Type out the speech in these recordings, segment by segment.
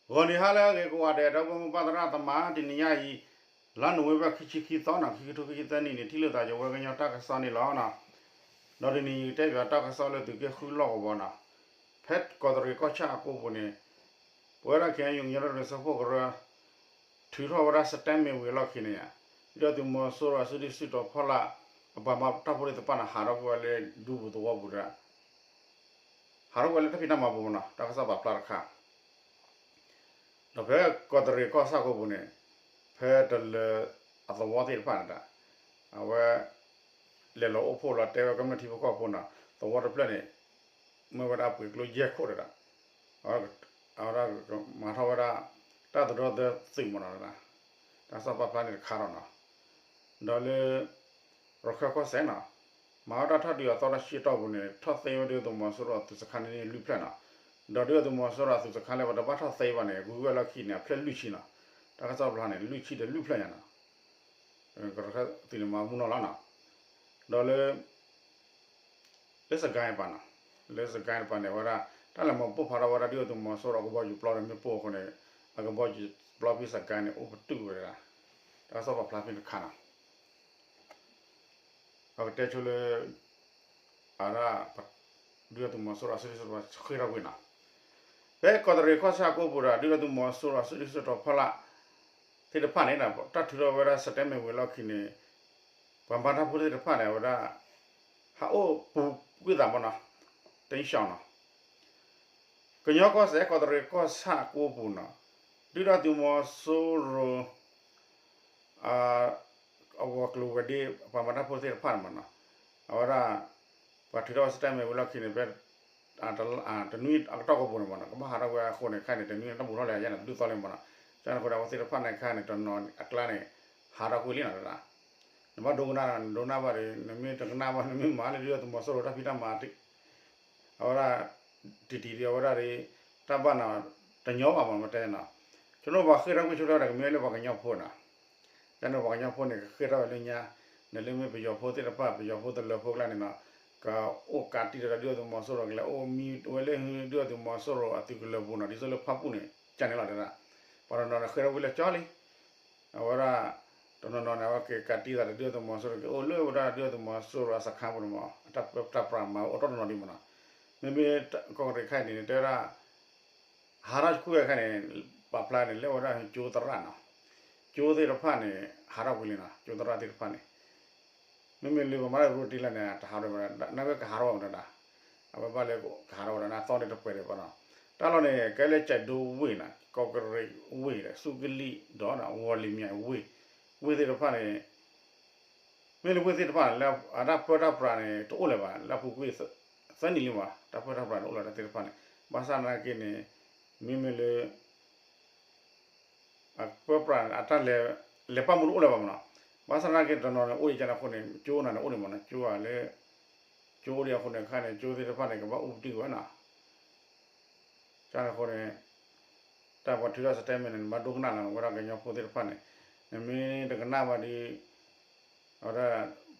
ဂီၤနံၤဟါလၢအဂ့ၤကိးဂၤဒဲး ဒီပုၢ်ဝဲၢ်မုၢ်ဘၣ်သရၣ်သမါ တနံၤညါအံၤ လါနိၣ်ဝ့ဘၢၣ် ခံဆံခံသီနီၤ ခံကထိခံဆံသၢနံၣ်န့ၣ် ထံၣ်လိာ်သးယဝဲကညီတၢ်ကစီၣ်န့ၣ်လီၤနီၤ. ဒီးတနံၤအံၤ ကတဲပၠးတၢ်ကစီၣ်လၢသုးက့ဃုလီၢ်ကဝီၤနီၤ. ဖဲကီးတရံးကီၢ်ဆၣ်အကိပူၤန့ၣ် ပဝဲဒၣ် ခ့ၣ်အဲၣ်ယူၣ် ကညီဒီကလုာ်စၢဖှိၣ်ကရၢ ထုးထီၣ်ဝဲဒၣ် statement ဝံၤအလီၢ်ခံန့ၣ် ဒုၣ်ဒါသုးမီၤစိရိၤအစုဒုၣ်စုတီၤဖီလာ် အပှၤမၤတၢ်ဖိသ့ၣ်တဖၣ်န့ၣ် ဟးထီၣ်ကွံာ်ဝဲလၢဒူပူၤသဝီပူၤဒီး ဟးထီၣ်ကွံာ်ဝဲလၢတၢ်ဖံးတၢ်မၤပူၤမနီၤ တၢ်ကစီၣ်ပာ်ဖျါတခါ ဒီးဖဲကီးတရံးကီၢ်ဆၣ်ကိပူၤန့ၣ် ဖဲတလၢၤအသဝီသ့ၣ်တဖၣ်န့ၣ်ဒီး အဝဲ လဲၤလီၤအိၣ်ဖှိၣ်လီၤတဲဝဲကမျၢၢ်ထံဖိကီၢ်ဖိနီၤ သဝီတဖျၢၣ်န့ၣ် မ့ၢ်ဝဲဒၣ်အပှ့ၤကျိယဲၢ်ခိၣ်တဒၣ် အဝဲဒၣ်မၤထီၣ်ဝဲဒၣ် တၢ်သဒၢသုးမနီၤ တၢ်ကစီၣ်ပာ်ဖျါန့ၣ်တခါဒီးနီၤ ဒီးလၢ ရခၢၣ်ကီၢ်စဲၣ်နီၤ မၤဝဲဒၣ်ထီၣ်ဒုးအသီတဆံအတီၢ်ပူၤန့ၣ် ထီၣ်သ့ဝဲဒုၣ်ဒါသုးမီၤစိရိၤအသုးစခါန့ၣ်လွံၢ်ဖျၢၣ်နီၤ ဒီးဒုၣ်ဒါသုးမီၤစိရိၤအသုးစခါလၢပတဘၣ်ထီၣ်သ့ဘၣ်န့ၣ် ဂုၤဝဲလီၢ်ခံန့ၣ် အဖျၢၣ်လွံၢ်ဆံနီၤ တၢ်ကစီၣ်ပာ်ဖျါန့ၣ် လွံၢ်ဆံဒီးလွံၢ်ဖျၢၣ်ညါနီၤ ကရခၢၣ်သုးန့ၣ်မၤမူနီၤလီၤနီၤ ဒီးလၢ လၢစကဲတပၤနီၤ လၢစကဲတပၤန့ၣ် အဝဲဒၣ် တၢ်လဲၤမၤပိၢ်ဖးထီၣ်ဝဲဒၣ်ဒုၣ်ဒါသုးမီၤစိရိၤအကဘီယူၤပျီဒီးမ့ၣ်ပိၢ်အဃိန့ၣ် အကဘီယူၤပျီဖဲစကဲန့ၣ် အိၣ်ပတုာ်ဝဲဒၣ် တၢ်ကစီၣ်ပာ်ဖျါဖဲန့ၣ်တခါနီၤ ပကတဲဆိလၢ အဝဲဒၣ် ဒုၣ်ဒါသုးမီၤစိရိၤအစုဒုၣ်စုတီၤဃ့ၢ်ထီၣ်ကွံာ်နီၤ ဖဲကီးတရံးကီၢ်ဆၣ်ကိပူၤဒီး ဒုၣ်ဒါသုးမီၤစိရိၤအစုဒုၣ်စုတီၤဖီလာ် သ့ၣ်တဖၣ်န့ၣ် တၢ်ထုးထီၣ်ဝဲဒၣ် statement ဝံၤအလီၢ်ခံန့ၣ် ပှၤမၤတၢ်ဖိသ့ၣ်တဖၣ်န့ၣ် အဝဲဒၣ် ဟးအိၣ်ပူၤကွံာ်သးမနီၤ တနံၣ်ဆံးနီၤ ကညီကီၢ်စဲၣ် ကီးတရံးကီၢ်ဆၣ်ကိပူၤနီၤ ဒုၣ်ဒါသုးမီၤစိရိၤ အဝဲၤကျိၤဝဲၤဒ့ ပှၤမၤတၢ်ဖိသ့ၣ်တဖၣ်န့ၣ်မနီၤ အဝဲဒၣ် ပှၤထုးထီၣ် statement ဝံၤလီၢ်ခံန့ၣ် ဖဲ တနွံအကတီၢ်ကိပူၤန့ၣ်မနီၤ ကဘၣ်ဟးထီၣ်ကွံာ်အဃိန့ၣ် ခဲအံၤန့ၣ် တနွံတၢ်ပူၤထီၣ်လဲၣ်ယဲန့ၣ် ဒုးသီလံမနီၤ ကန့ၣ်အဃိဒီး အဝဲသ့ၣ်တဖၣ်န့ၣ် ခဲအံၤန့ၣ် တနီၤအကျါန့ၣ် ဟးထီၣ်ကွံာ်လံနီၤ နဘၣ်ဒိကနၣ် နဒိကနၣ်ဘၣ်ဒီး နမ့ၢ်တကနၣ်ဘၣ် နမ့ၢ်မၤလၢဒုၣ်ဒါသုးမီၤစိရိၤတၢ်ဖံးတၢ်မၤ အဝဲဒၣ် တံၢ်တံၢ်ဒီးအဝဲဒၣ်ဒီး တၢ်ဘၣ်နီၤ တညီဘၣ်မနီၤ မ့ၢ်တဲနီၤ ဆိကမိၣ်ပှၤဃ့ၢ်ထီၣ်ကွံာ်ဆိလၢဝဲဒၣ်ကမ့ၢ်လၢပှၤကညီဖိနီၤ ကန့ၣ်ပှၤကညီဖိန့ၣ် ကဃ့ၢ်ထီၣ်ဝဲလၢညါ နလၢမ့ၢ်ပယီၤဖိသ့ၣ်တဖၣ် ပယီၤဖိတလၢၤဖိကျါန့ၣ်နီၤ ကအိၣ်ကးတံၢ်ဒီးဒုၣ်ဒါသုးမီၤစိရိၤ ကလဲၤအိၣ်မံဝဲလၢဒုၣ်ဒါသုးမီၤစိရိၤအသုးကလၢၤပူၤနီၤ ဒ်သိးလၢဖၣ်ပူၣ်န့ၣ် ကန့ၣ်လီၤတဒၣ် ပှၤတနီၤန့ၣ်ဃ့ၢ်ထီၣ်ကွံာ်လၢကၠီလံ အဝဲဒၣ် တနီၤနီၤန့ၣ် အဝဲက့ၤကးတံၢ်သးဒီးဒုၣ်ဒါသုးမီၤစိရိၤ က့ၤအိၣ်လၢဝဲဒၣ်ဒုၣ်ဒါသုးမီၤစိရိၤအစခါပူၤန့ၣ်မနီၤ အတၢ်ပၢတၢ်ပြးမၤအိၣ်တီတီနီၤဒံးမနီၤ မ့မ့ၢ်ကီးတရံးခဲအံၤန့ၣ် တဲဝဲဒၣ် ဟးထီၣ်ကွံာ်ဝဲခဲအံၤန့ၣ် ပာ်ဖျါန့ၣ် လၢဝဲဒၣ်ကၠိသရၣ်နီၤ ကၠိသ့ၣ်တဖၣ်န့ၣ် ဟးထီၣ်ကွံာ်လံနီၤ ကၠိသရၣ်သ့ၣ်တဖၣ်န့ၣ် မ့မ့ၢ်လၢပမၤတၢ်ရူတ့လၢ်န့ၣ် တဟးထီၣ်ဝဲဒၣ် နဝဲကဟးထီၣ်ဝဲမနီၤဒၣ် အဝဲဘၣ်လၢကဟးထီၣ်ဝဲဒၣ်န့ၣ် အသီန့ၣ်တပှဲၤဒံးဘၣ်နီၤ တၢ်လီၢ်န့ၣ် ကဲလၢကၠဲးဒိဝ့ၢ်နီၤ ကီးကရံးဝ့ၢ် စူးကလံၣ်ဒီး ဝီၤလံၤမၠဲးဝ့ၢ် ဝ့ၢ်သ့ၣ်တဖၣ်န့ၣ် မ့ၢ်လၢဝ့ၢ်သ့ၣ်တဖၣ်န့ၣ် လၢအတၢ်ပၢတၢ်ပြးန့ၣ် တအိၣ်လၢၤဘၣ် လၢအပူၤကွံာ် သၢနံၣ်လံမး တၢ်ပၢတၢ်ပြးန့ၣ် အိၣ်လၢၤတၢ်သ့ၣ်တဖၣ်န့ၣ် ဘၣ်ဆၣ်သနာ်က့န့ၣ် မ့မ့ၢ်လၢ အပၢပြးန့ၣ် အတၢ်လဲၤ လဲၤပာ်မူတအိၣ်လၢၤဘၣ်မနီၤ ဘၣ်ဆၣ်သနာ်က့တနီၤန့ၣ် အိၣ်ဒံးကန့ၣ်အဃိန့ၣ် ကၠိနၤန့ၣ်အိၣ်ဒံးမနီၤ ကၠိဧါလၢ ကၠိအိၣ်ဒံးအဃိန့ၣ် ခဲအံၤန့ၣ် ကၠိသ့ၣ်တဖၣ်န့ၣ် ကဘၣ်အိၣ်ပတုာ်ဝဲနီၤ ကန့ၣ်အဃိန့ၣ် တၢ်ပှၤထုးထီၣ် statement န့ၣ် နဘၣ်ဒိကနၣ်လီၤ ဝဲဒၣ်ကညီဖိသ့ၣ်တဖၣ်န့ၣ် နမ့ၢ်တကနၣ်ဘၣ်ဒီး အဝဲဒၣ်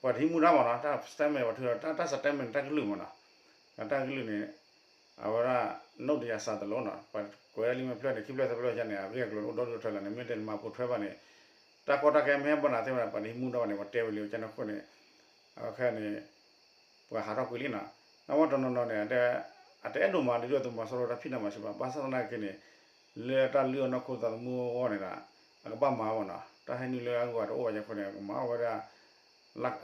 ပှၤတဟံးမူဒါမနီၤ တၢ် statement ပှၤထုးထီၣ် တၢ် statement န့ၣ် တၢ်ကလုၢ်မနီၤ တၢ်ကလုၢ်န့ၣ် အဝဲဒၣ် နိၣ်တယၤစးတလိနီၤ ပှၤကွဲးဒၣ်လံမ့ၢ်ဖျၢၣ်န့ၣ် ခံဖျၢၣ်သၢဖျၢၣ်န့ၣ် အဂ့ၢ်အကျိၤအိၣ်ဒီဒူၣ်ထၢလီၤန့ၣ် မ့ၢ်တမၤပိာ်ထွဲဘၣ်န့ၣ် တၢ်ကီတၢ်ခဲမ့ၢ်ဟဲဘၣ်နၤသ့ၣ်မနီၤ ပှၤတဟံးမူဒါဘၣ်န့ၣ် ပှၤတဲဝဲလံ ကန့ၣ်အဃိန့ၣ် အခဲအံၤန့ၣ် ပှၤဟးထီၣ်ကွံာ်လံနီၤ နဝဲတနီၤနီၤန့ၣ် အတအဲၣ်ဒိးမၤဒုၣ်ဒါသုးမီၤစိရိၤတၢ်ဖံးတၢ်မၤစံးဘၣ် ဘၣ်ဆၣ်သနာ်က့န့ၣ် လၢတၢ်လုၢ်အီၣ်နီၢ်ခိသးသမူအဂီၢ်န့ၣ်ဒီး အကဘၣ်မၤမနီၤ တၢ်ဟဲနုာ်လၢအဂုၤအဂၤတအိၣ်ဘၣ်အဃိန့ၣ် ကမၤဝဲဒၣ်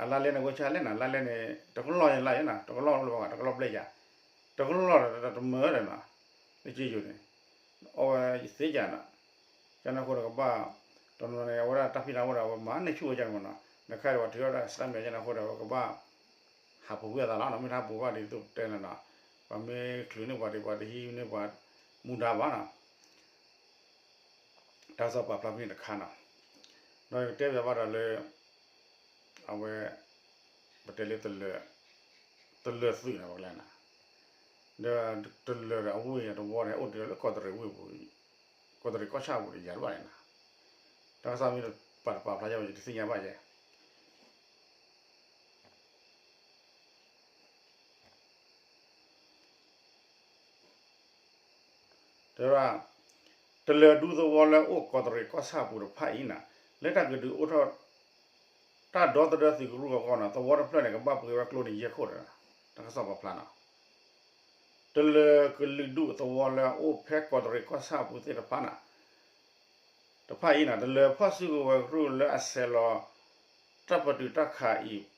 အလါလဲန့ၣ် ဝဲဆၣ်လဲၣ်နီၤ လါလဲန့ၣ် တကလီၢ်ယလါယဲနီၤ တကလီၢ်လၢဘၣ် တကလီၢ်ဘျဲၣ်ယၤ တကလီၢ်တမၢဒီးနီၤ လၢက့ယိာ်န့ၣ် အီၣ်ဝဲသ့ယၤနီၤ ကန့ၣ်အဃိဒီးကဘၣ် တနီၤန့ၣ် အဝဲဒၣ်တၢ်ဖံးတၢ်မၤအိၣ်ဒီး အဝဲမၤန့ၢ်ဆူၣ်ဝဲကန့ၣ်မနီၤ နခါဒီးပှၤထုးထီၣ်တၢ် statement ကန့ၣ်အဃိဒီး ပကဘၣ် ဟးပူၤကွံာ်အသးလီၤနီၤ မ့ၢ်တဟးပူၤဘၣ်ဒ်သိးပတဲန့ၣ်နီၤ ပှၤမ့ၢ်ချုးန့ၢ်ပှၤဒီး ပှၤတဟံးန့ၢ်ပှၤမူဒါဘၣ်နီၤ တၢ်ကစီၣ်ပာ်ဖျါဖဲန့ၣ်တခါနီၤ ဒီးယကတဲပၠးဘၣ်ဒီးလၢ အဝဲ ပတဲလၢ တလၢၤသုးန့ၣ် ပကလဲၤနီၤ ဒီးတလၢၤဒီးအဝ့ၢ်အတဝီန့ၣ် အိၣ်ဒံးလၢကီးတရံးဝ့ၢ်ပူၤ ကီးတရံးကီၢ်ဆၣ်ပူၤဒီးယၤတဘၣ်န့ၣ်နီၤ တၢ်ကစီၣ်မ့ၢ်ပာ်တပာ်ဖျါယဲ ယတသ့ၣ်ညါဘၣ်ယဲ တဲဝဲဒၣ် တလၢၤဒူသဝီလၢအိၣ်ကီးတရံးကီၢ်ဆၣ်အပူၤတဖၣ်အံၤန့ၣ် လၢတၢ်ကဒုးအိၣ်ထီၣ် တၢ်ဒီသဒၢသုးကရူၢ်အဂီၢ်န့ၣ် သဝီတဖျၢၣ်န့ၣ် ကဘၣ်ပှ့ၤဝဲကျိန့ၣ်ယဲၢ်ခိၣ်ဒီး တၢ်ကစီၣ်ပာ်ဖျါန့ၣ် တလၢၤကလုာ်ဒူၣ်သဝီလၢအအိၣ်ဖဲကီးတရံးကီၢ်ဆၣ်အပူၤသ့ၣ်တဖၣ်န့ၣ် တဖၣ်အံၤန့ၣ် တလၢၤဖီၣ်စုကဝဲၤကရူၢ်လၢအဆဲးလီၤ တၢ်ပတုာ်တၢ်ခးအံၤ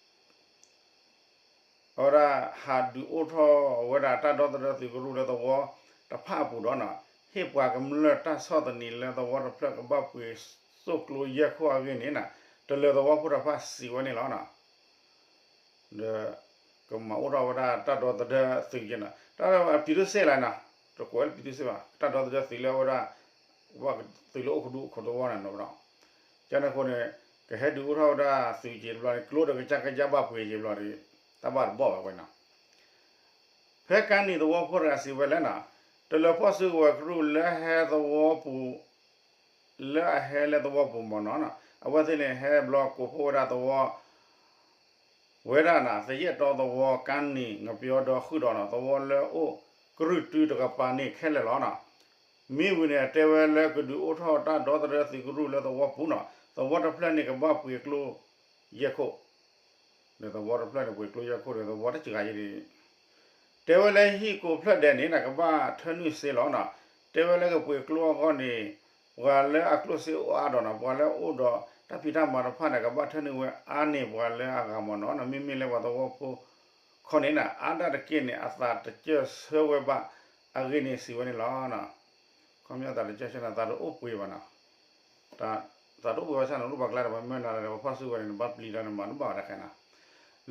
အဝဲဒၣ်ဟးဒုးအိၣ်ထီၣ်ဝဲဒၣ်တၢ်ဒီသဒၢသုးကရူၢ်လၢသဝီတဖၣ်အပူၤဒီးန့ၣ် ဟ့ၣ်ပှၤကမျၢၢ်တၢ်ဆီၣ်သနံးလၢသဝီတဖျၢၣ်ကဘၣ်ပှ့ၤစိၣ်ကျိယဲၢ်ခိၣ်အဂ့ၢ်န့ၣ် တလၢၤသဝီဖိတဖၣ်စံးဝဲန့ၣ်လီၤ. ဒီး ကမၤအိၣ်ထီၣ်ဝဲဒၣ်တၢ်ဒီသဒၢသုးက့န့ၣ် တၢ်ဒီသဒၢသုးလၢန့ၣ် တကိးဝဲလၢပံၤသူစ့ၣ်ဘၣ် တၢ်ဒီသဒၢသုးလၢအဝဲဒၣ် သုးလၢအိၣ်ကဒူအိၣ်ခိးသဝီန့ၣ်နီၤ ကန့ၣ်အဃိန့ၣ် ကဟဲဒုးအိၣ်ထီၣ်ဝဲဒၣ်သုးက့တဘျီန့ၣ် ကျိဒီးကစၢ်ကစၢ်ဘၣ်ပှ့ၤက့တဘျီဒီး တၢ်ဘၣ်တဘီၣ်ဘၣ်ဝဲနီၤ ဖဲကါနံၤသဝီဖိတဂၤစံးဝဲလၢန့ၣ် တလၢၤဖီၣ်စုကဝဲၤကရူၢ်လၢဟဲသဝီပူၤ လၢအဟဲလၢသဝီပူၤမ့ၢ်နီၤ အဝဲသ့ၣ်န့ၣ်ဟဲဘျီကိးဖှိၣ်ဝဲဒၣ်သဝီ ဝဲဒၣ်န့ၣ် သယဲၢ်တီသဝီ ကါနံၤ ငပျီဒီဃုာ်ဒီးန့ၣ် သဝီလၢအိၣ်ကရူၢ်တုတကပၤန့ၣ်ခဲလၢာ်လီၤန့ၣ် မ့ၢ်ဝံၤန့ၣ် တဲဝဲလၢကဒုးအိၣ်ထီၣ်တၢ်ဒီသဒၢသုးကရူၢ်လၢသဝီပူၤန့ၣ် သဝီတဖျၢၣ်န့ၣ်ကဘၣ်ပှ့ၤကျိ ယဲၢ်ခိၣ် ဒီးသဝီတဖျၢၣ်န့ၣ် ပှ့ၤကျိယဲၢ်ခိၣ်ဒီးသဝီတစှၤယံၤန့ၣ် တဲဝဲလၢဟံၣ်ကိးဖျၢၣ်ဒဲးန့ၣ် ကဘၣ်ထၢနုာ်စ့လီၤန့ၣ် တဲဝဲလၢကပှ့ၤကျိအဂီၢ်န့ၣ် ပှၤလၢအကျိၣ်စ့အိၣ်အါဒီးန့ၣ် ပှၤလၢအအိၣ်ဒီးတၢ်ဖံးတၢ်မၤတဖၣ်န့ၣ် ကဘၣ်ထၢနုာ်ဝဲအါန့ၢ်ပှၤလၢအဂၤမ့ၢ်နီၤ မ့မ့ၢ်လၢပှၤသဝီဖိခီန့ၣ် အါဒၣ်တက့ၢ်န့ၣ် အသးတစၢၢ်ဆၢဝဲဘၣ်အဂ့ၢ်န့ၣ် စံးဝဲန့ၣ်လီၤ. ခီပညီသးတစၢၢ်ဆၢန့ၣ် သးတအိၣ်ပှ့ၤဘၣ်နီၤ သးတအိၣ်ပှ့ၤဘၣ်ဆၣ်န့ၣ် လိၣ်ဘၣ်ကျါဒီး ပှၤမၢနၤဒီး ပှၤဖီၣ်စုကဝဲၤန့ၣ် နဘၣ်ပျံၤဒီးနမၤတဘၣ်ဝဲတခါနီၤ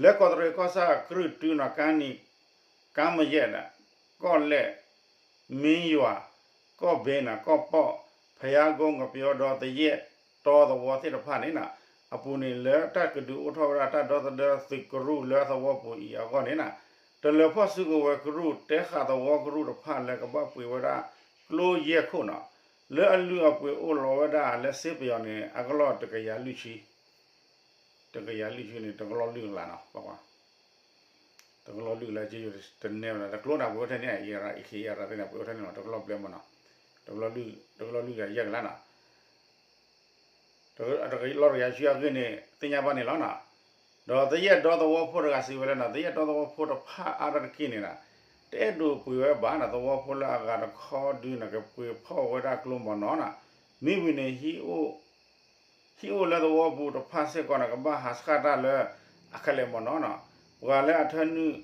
လၢကီးတရံးကီၢ်ဆၣ်ကရူၢ်တုနီၤ ကါနံၤ ကါမယဲၢ်ဒီး ကီၢ်လဲၣ် မ့ယွၤ ကီၢ်ဘ့နီၤ ကီၢ်ပီၣ် ဖယါကိ ငပျီဒီ သယဲၢ်တီသဝီသ့ၣ်တဖၣ်န့ၣ်နီၤ အပူၤန့ၣ် လၢတၢ်ကဒုးအိၣ်ထီၣ်ဝဲဒၣ်တၢ်ဒီသဒၢသုးကရူၢ်လၢသဝီပူၤအံၤအဂီၢ်န့ၣ်နီၤ တလၢၤဖီၣ်စုကဝဲၤကရူၢ် တဲဃာ်သဝီကရူၢ်တဖၣ်လၢကဘၣ်ပှ့ၤဝဲဒၣ်ကျိယဲၢ်ခိၣ်နီၤ လၢအလုၢ်အပှ့ၤအိၣ်လီၤဝဲဒၣ်လၢစ့ပယီၤန့ၣ် အကလီၢ်တကယၤလွံၢ်ဆံ တကယၤလွံၢ်ဆံန့ၣ် တကလီၢ်လွံၢ်ကလးနီၤ တကလီၢ်လွံၢ်ကလး က့ယိတနဲၣ်ဝဲဒၣ် တကျိန့ၣ်ပှ့ၤအိၣ်ထဲန့ၣ် အံၤခ့အံၤရၣ်သ့ၣ်န့ၣ် ပှ့ၤအိၣ်ထဲန့ၣ်မး တကလီၢ်ဘျဲၣ်မးနီၤ တကလီၢ်လွံၢ်ကယၤယဲၢ်ကလးနီၤ တကလီၢ်တကယၤဆံအဂ့ၢ်န့ၣ် သ့ၣ်ညါဘၣ်န့ၣ်လီၤနီၤ ဒီးသယဲၢ်တီသဝီဖိတဂၤစံးဝဲလၢနီၤ သယဲၢ်တီသဝီဖိတဖၣ်အါဒၣ်တက့ၢ်န့ၣ်နီၤ တအဲၣ်ဒိးပှ့ၤဝဲဘၣ်နီၤ သဝီဖိလၢအဂၤတခီဒုန့ၣ် ကပှ့ၤဖီၣ်ဝဲဒၣ်ကျိမ့ၢ်နီၤနီၤ မ့ၢ်ဝံၤန့ၣ် ဟံၣ်အိၣ်လၢသဝီပူၤတဖၣ်စ့ၢ်ကီးန့ၣ် ကဘၣ်ဟးဆှၣ်တၢ်လၢအခဲလၢာ်မ့ၢ်နီၤနီၤ ပှၤလၢအထၢနုာ်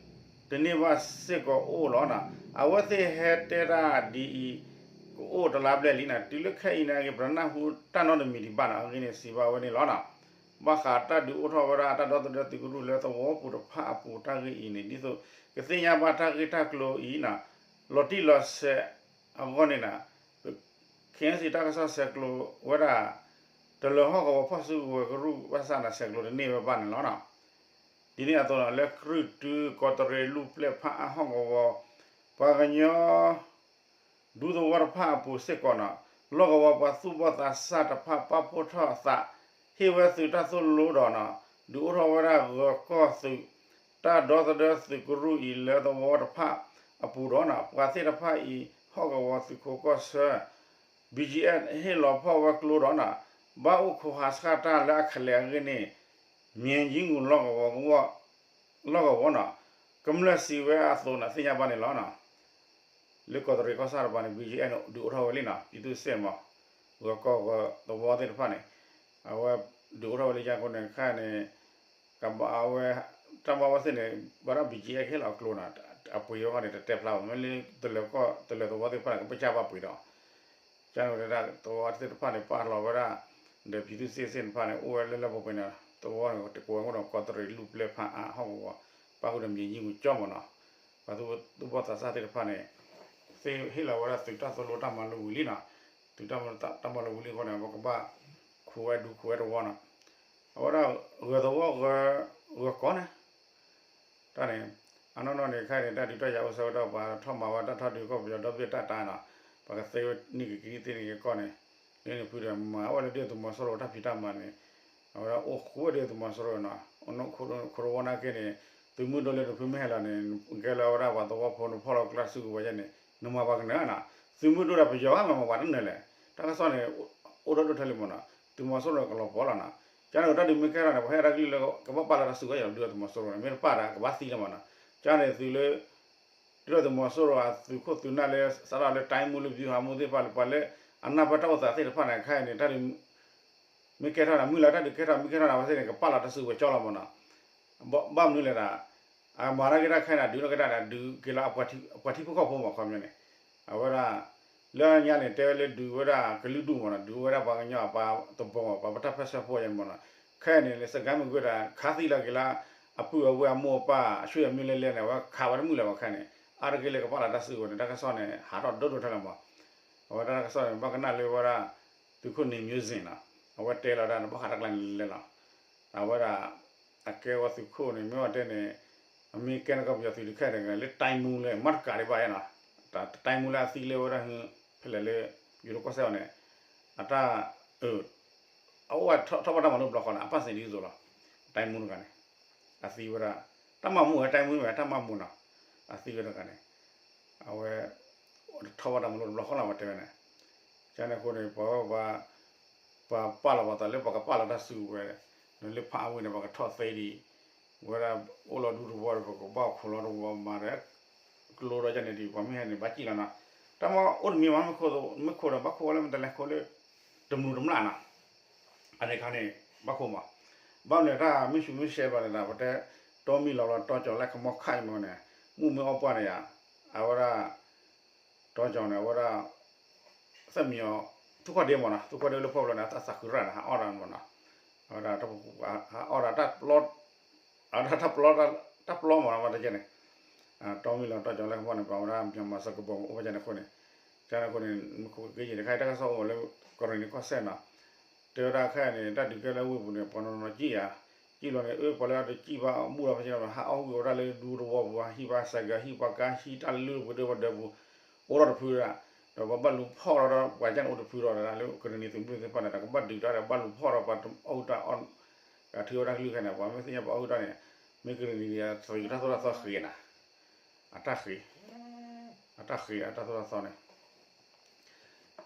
တန့ၢ်ဘၣ်စ့ၢ်ကီးအိၣ်လီၤနီၤ အဝဲသ့ၣ်ဟဲတဲတၢ်ဒ်အံၤ ကအိၣ်တလါဘျဲၣ်လံနီၤ တုၤလၢခဲအံၤန့ၣ်က့ၤ ပတနၢ်ဟူတၢ်နီတမံၤဒံးဘၣ်နီၤ အဂ့ၢ်န့ၣ်စံးဘၣ်ဝဲန့ၣ်လီၤနီၤ ဘၣ်ဃးတၢ်ဒုးအိၣ်ထီၣ်ဝဲဒၣ်တၢ်ဒီသဒၢသုးကရူၢ်လၢသဝီပူၤတဖၣ်အပူၤတၢ်ဂ့ၢ်အံၤန့ၣ် ဒ်သိးကသ့ၣ်ညါဘၣ်တၢ်ဂ့ၢ်တၢ်ကျိၤအံၤနီၤ လီၤတံၢ်လီၤဆဲးအဂီၢ်န့ၣ်နီၤ ခဲအံၤစံးတၢ်ကစီၣ်ဆဲးကျိးဝဲဒၣ် တလၢၤဟီၣ်ကဝီၤဖီၣ်စုကဝဲၤကရူၢ်ဘၣ်ဆၣ်န့ၣ် ဆဲးကျိးတန့ၢ်ဝဲဘၣ်န့ၣ်လီၤနီၤ ဒ်န့ၣ်အသိးနီၤ လၢကရူၢ်တုကီးတရံးလူၢ်ပျဲၢ်ဖးအါဟီၣ်ကဝီၤ ပှၤကညီ ဒူသဝီတဖၣ်အပူၤစ့ၢ်ကီးနီၤ လီၢ်ကဝီၤပှၤသူၣ်ဘီၣ်သးစၢ်တဖၣ်ပာ်ဖှိၣ်ထီၣ်အသး ဟ့ၣ်ဝဲသုးတၢ်သိၣ်လိဒီးနီၤ ဒုးအိၣ်ထီၣ်ဝဲဒၣ်ဂၢၤကီၢ်သုး တၢ်ဒီသဒၢသုးကရူၢ်အံၤလၢသဝီတဖၣ်အပူၤဒီးနီၤ ပှၤသ့ၣ်တဖၣ်အံၤ ဟီၣ်ကဝီၤသုးခိးကီၢ်ဆၢ ဘံၣ်ကၠံၣ်အဲး ဟ့ၣ်လီၤဖီၣ်ဝဲကျိဒီးနီၤ ဘၣ်အိၣ်ခိးဟးဆှၣ်တၢ်လၢအခဲလၢာ်အဂ့ၢ်န့ၣ် မၠဲကၠံဂူၤလီၢ်ကဝီၤ လီၢ်ကဝီၤနီၤ ကမျၢၢ်စံးဝဲအသိးန့ၣ် သ့ၣ်ညါဘၣ်န့ၣ်လီၤနီၤ လၢကီးတရံးကီၢ်ဆၣ်တပၤန့ၣ် ဘံၣ်ကၠံၣ်အဲးန့ၣ် ဒုးအိၣ်ထီၣ်ဝဲလံနီၤ ပြည်သူ့စစ်မး ဂၢၤကီၢ်ဂၢၤသဝီသ့ၣ်တဖၣ်န့ၣ် အဝဲဒုးအိၣ်ထီၣ်ဝဲလၢယါကိန့ၣ် ခဲအံၤန့ၣ် ကဘၣ်အဝဲ တၢ်ဘၣ်ဝဲသ့ၣ်န့ၣ် ဘၣ်ဒီး ဘံၣ်ကၠံၣ်အဲး ကဟ့ၣ်လီၤအကျိနီၤ အပှ့ၤဝဲဃီန့ၣ် တတဲဖျါဘၣ် မ့ၢ်လၢတလၢၤကီၢ်တလၢၤသဝီသ့ၣ်တဖၣ်န့ၣ် ကဘၣ်စၢ်ဘၣ်ပှ့ၤဒီး ကန့ၣ်ဝဲဒၣ်သဝီသ့ၣ်တဖၣ်န့ၣ် ပာ်လီၤဝဲဒၣ် ဒီး ပြည်သူ့စစ် သ့ၣ်တဖၣ်န့ၣ် အိၣ်ဝဲလၢလၢပှဲၤပှဲၤန့ၣ် သဝီန့ၣ် တကိးဝဲမ့ၢ်ဒီး ကီးတရံးလူၢ်ပျဲၢ်ဖးအါဟီၣ်ကဝီၤ ပၣ်ဃုာ်ဒီးမၠဲကၠံဂူၤကၠီမးနီၤ ပှၤသူၣ်ဘီၣ်သးစၢ်သ့ၣ်တဖၣ်န့ၣ် သ့ၣ်ဟ့ၣ်လီၤဝဲဒၣ်သုးတၢ်သိၣ်လိတၢ်မၤလိဝံၤလံနီၤ သုးတၢ်မၤလိဝံၤလံအဃိန့ၣ် ပကဘၣ်ခူးဝဲဒူခူးဝဲတဝီနီၤ အဝဲဒၣ်ဂၢၤသဝီ ဂၢၤကီးန့ၣ် တၢ်န့ၣ် အနီၢ်နီၢ်န့ၣ် ခဲအံၤန့ၣ် တၢ်ဒုးတၢ်ယၤအိၣ်ဆၢကတီၢ် ပှၤထီၣ်မၤဝဲတၢ်ထီဒုးကီၢ်ပယီၤဒီဘ့ၣ်တၢ်တၢ်နီၤ ပှၤကသ့ဝဲန့ၢ်ကကံသ့ၣ်န့ၣ်က့ၤကီၢ်န့ၣ် လၢန့ၣ်ဖုဒီးမၤဝဲလၢဒုၣ်ဒါသုးမီၤစိရိၤတၢ်ဖံးတၢ်မၤန့ၣ် အဝဲဒၣ်အိၣ်ဃူဝဲဒၣ်သုးမီၤစိရိၤနီၤ ခိၣ်တဝီနာ်က့န့ၣ် သုးမုၢ်ဒိၣ်လၢနဖုမ့ၢ်ဟဲလီၤန့ၣ် ကဲလၢအဝဲဒၣ်ပှၤသဝီဖိနဖီၣ်လီၤကျါစုကဝဲၤယဲန့ၣ် နမၤပှၤကနၢၤနီၤ သုးမုၢ်ဒိၣ်ဒီးပယီၤဂၤမၤပှၤတနၢၤလဲၣ် တၢ်ကစီၣ်န့ၣ် အိၣ်ဒီးဒိၣ်ထဲလံမ့ၢ်နီၤ, သုးမီၤစိရိၤကလီၤပှီၢ်လီၤနီၤ, ကန့ၣ်တၢ်ဒုးမ့ၢ်ကဲထီၣ်န့ၣ် ပှၤဟဲတၢ်ကလုၢ်လၢ ကဘၣ်ပာ်လီၤတၢ်စုကဝဲၤယီၤ ဒုၣ်ဒါသုးမီၤစိရိၤန့ၣ် မ့ၢ်တပာ်ဒီး ကဘၣ်သံလီၤမ့ၢ်နီၤ, ကန့ၣ်သုးလၢ ဒုၣ်ဒါသုးမီၤစိရိၤအသုးခိၣ်သုးနၢ်လၢ စးထီၣ်လၢ တိုင်းမှူး လၢ ဗျူဟာမှူး သ့ၣ်တဖၣ်လၢ ပှၤလၢ အနၢ်ပၢၢ်တၢ်အိၣ်သးသ့ၣ်တဖၣ်န့ၣ် ခဲအံၤန့ၣ် တၢ်ဒုး မ့ၢ်ကဲထီၣ်န့ၣ် မုၢ်လၢ်တၢ်ဒုးကဲထီၣ် မ့ၢ်ကဲထီၣ်န့ၣ် အဝဲသ့ၣ်န့ၣ် ကပာ်လီၤတၢ်စုကဝဲၤကၠီလီၤမ့ၢ်နီၤ, ဘၣ်မနုၤလဲၣ်ဒီး အမၤတၢ်ဂ့ၢ်တၢ်ကျိၤန့ၣ် ဒုးနီၢ်ကစၢ်န့ၣ် ဒုးက့ၤလီၤ ပှၤထံဖိကီၢ်ဖိမ့ၢ်ခီပညီန့ၣ်, အဝဲဒၣ် လၢညါန့ၣ် တဲဝဲလၢဒုးဝဲဒၣ်ကလုာ်ဒူၣ်မ့ၢ်နီၤ, ဒုးဝဲဒၣ်ပှၤကညီအပှၤတဘီမ့ၢ် ပှၤပတၢ်ပၢၢ်ဆၢဖိယဲန့ၣ်မ့ၢ်နီၤ, ခဲအံၤန့ၣ် လၢစကဲမုၢ်ကွံာ်ဒီး ခးသံလီၤက့ၤလၢ အပုၢ်အဝဲၢ်အမိၢ်အပၢ် အဆွေအမျိုးလဲၤလဲၤန့ၣ် အဝဲခးဝဲတမုာ်လၢၤဘၣ်ခဲအံၤန့ၣ်, အါတက့ၢ်လၢကပာ်လီၤတၢ်စုကဝဲၤန့ၣ် တၢ်ကစီၣ်န့ၣ် ဟးထီၣ်ဒိၣ်ဒိၣ်ထဲလီၤမ့ၢ်, အဝဲတၢ်ကစီၣ်န့ၣ် ဘၣ်ကနၣ်လၢဝဲဒၣ် သုးခိၣ်နံၤမျိုးစ့ၣ်နီၤ, အဝဲတဲလီၤဒၣ်န့ၣ် ဘၣ်ဃးတၢ်ကျါန့ၣ်လဲၤလီၤ, အဝဲဒၣ် အကဲဝဲသုးခိၣ်န့ၣ် မ့ၢ်ဝဲတဲန့ၣ် အမ့ၢ်ကဲန့ၣ်ကီၢ်ပယီၤသုးတခါန့ၣ် လၢတိုင်းမှူးလၢ မၤတကးဒံးဘၣ်ယဲနီၤ, တိုင်းမှူးလၢအသံလၢဝဲဒၣ် ဖဲလဲၣ်လၢ ယိၤဒိၣ်ကီၢ်စဲၣ်အီၤန့ၣ် အတၢ် အအိၣ်ဝဲထီၣ်ဘၣ်တၢ်မၤလိတဘျီဃီန့ၣ် အပၢ်စ့ၣ်ဒ်သိးလီၤ, တိုင်းမှူးတဂၤန့ၣ် အသံဝဲဒၣ်, တၢ်မၤမူဝဲတိုင်းမှူးဝဲ တၢ်မၤမူနီၤ, အသံဝဲတဂၤန့ၣ် အဝဲ ထီၣ်ဘၣ်တၢ်မၤလိတဘျီဃီလီၤ ပှၤတဲဝဲန့ၣ်, ကန့ၣ်အဃိန့ၣ် ပှၤဝဲပှၤ ပှၤပာ်လီၤပှၤသးလၢပှၤကပာ်လီၤတၢ်စုကဝဲၤ လၢဖးအါဝံၤန့ၣ် ပှၤကထီၣ်သ့ဒံး, ဝဲဒၣ်အိၣ်လီၤဒူသဝီဒီး ပကဘၣ်အိၣ်ခိးလီၤတဝီမၤဒီး ကလိဒီးကန့ၣ်ဒံး ပှၤမ့ၢ်ဟဲန့ၣ် ဘၣ်စံၣ်လီၤနီၤ, တၢ်မၤအိၣ်တမံၤမး မ့ၢ်ခိၣ်ဒီး ဘၣ်ခိၣ်ဝဲလၢမတၤလဲၣ်ခိၣ်လၢ တမုာ်တမျၢ်နီၤ, အန့ၣ်ခါန့ၣ် ဘၣ်ခိၣ်မး, ဘၣ်မနုၤတၢ်မ့ၢ်ဆူးမ့ၢ်ရှဲဘၣ်န့ၣ်ဒီး ပတဲ တီမံၤလီၤလီၤတီကၠီၤလၢခမီခါအံၤမ့ၢ်န့ၣ် မုၢ်မ့ၢ်အီၣ်ပှၢ်န့ၣ်ယါ, အဝဲဒၣ် တီကၠီၤန့ၣ် အဝဲဒၣ် သၢမံၤအီၤ သူၣ်ခီၣ်ဒ့မ့ၢ်နီၤ, သူၣ်ခီၣ်ဒ့လၢဖီၣ်ဖျိန့ၣ် အသးသးဃုာ်ရၣ်န့ၣ် ဟးအီၣ်ဒီးမ့ၢ်နီၤ, အဝဲဒၣ် ဟးအီၣ်ဒီး အဝဲဒၣ် တၢ်ပျီမ့ၢ်နီၤ မ့ၢ်တကဲန့ၣ်, တီမံၤလီၤတီကၠီၤလၢခမီန့ၣ် ပှၤဝဲဒၣ် မြန်မာစစ်ကားပုံ အိၣ်ဘၣ်ကန့ၣ်အဃိန့ၣ်, ကန့ၣ်အဃိန့ၣ် မ့ၢ်ခိၣ်က့ၤယံၤတခါ တၢ်ကစီၣ်အိၣ်လၢ ကရ့ၣ်နံၤကီၢ်စဲၣ်နီၤ, တဲဝဲဒၣ်ခဲအံၤန့ၣ် တၢ်ဒုးကဲလၢဝ့ၢ်ပူၤန့ၣ် ပှၤနီၤနီၤကံၣ်ယါ, ကံၣ်လီၤန့ၣ် အၢ ပှၤလၢအတကံၣ်ဘၣ်မူလီၤဖဲန့ၣ် ဟးအီၣ်ဝံၤဝဲဒၣ်လၢဒူသဝီပူၤ ဟံၣ်ပှၤစဲးကၢး ဟံၣ်ပှၤကါ ဟံၣ်တၢ်လၢပှၤဒၢပှၤဒၢပူၤ အိၣ်ထီၣ်တဖုဒၣ်, ဒီးပှၤဘၣ်လူၤဖီၣ်ထီၣ်ဒီး ပှၤကန့ၣ်အိၣ်တဖုဒီးလၢ ကရ့ၣ်နံၤသုးမုၢ်သ့ၣ်တဖၣ်န့ၣ် တၢ်ကဘၣ်ဒုးတၢ်ဒီး ဘၣ်လူၤဖီၣ်ဒီးပှၤအီၣ်ဟုၣ်တၢ်အီၣ်, ကထုးဝဲတၢ်ကလုၢ်ခဲန့ၣ် ပှၤမ့ၢ်သ့ၣ်ညါပှၤအီၣ်ဟုၣ်တၢ်န့ၣ်, မ့ၢ်ကရ့ၣ်နံၤဒီး သုးတၢ်သိၣ်တၢ်သီဃ့နၤ, အတၢ်ဃ့, အတၢ်ဃ့အတၢ်သိၣ်တၢ်သီန့ၣ်